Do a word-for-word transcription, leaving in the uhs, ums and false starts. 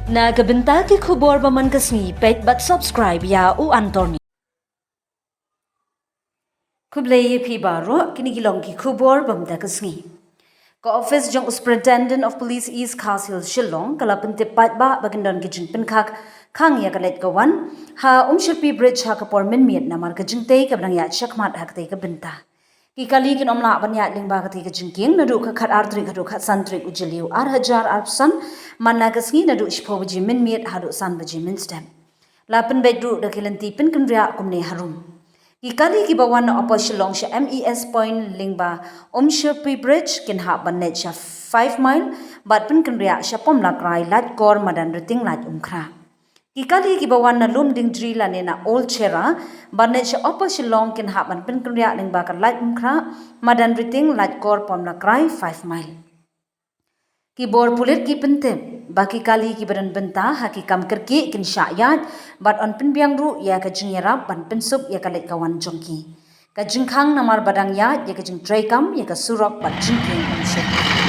Na ka bynta ki khubor ba man ka sngi, peit bad subscribe ïa U Anthony. Khublei ïa phi baroh, kine ki long ki khubor ba mynta ka sngi. Ka office jong u Superintendent of Police East Khasi Hills Shillong ka la pyntip paidbah ba kin don ki jingpynkhang ïa ka leit ka wan ha Umshyrpi Bridge ha ka por mynmiet namar ka jingtei kaba dang ïaid shakhmat ha katei ka bynta. Ki kali kin ym lah ban ïaid lyngba katei ka jingkieng naduh ka khatar tarik haduh khatsan tarik u Jylliew ar hajar arphew san, man la ka sngi naduh shiphew baje mynmiet haduh san baje mynstep. La pynbeit ruh da ki lynti pynkynriah kumne harum. Ki kali kiba wan na Upper Shillong sha M E S Point lyngba Umshyrpi Bridge kin hap ban leit sha five mile bad pynkynriah sha Pomlakrai, Laitkor, Madanriting, Laitumkhrah. Ki kali kiba wan na Lumdiengjri lane na Old Chera ban leit sha Upper Shillong kin hap ban pynkynriah lyngba ka Laitumkhrah, Madanriting, Laitkor, Pomlakrai, five mile. Ki bor pulit ki pyntip ba ki kali kiba don bynta ha ki kam kyrkieh kin shah ïaid bad yn pynbiang ruh ïa ka jingïarap ban pynsuk ïa ka leit ka wan jong ki. Ka jingkhang namar ba dang ïaid ïa ka jingtreikam ïa ka surok bad jingkieng Umshyrpi.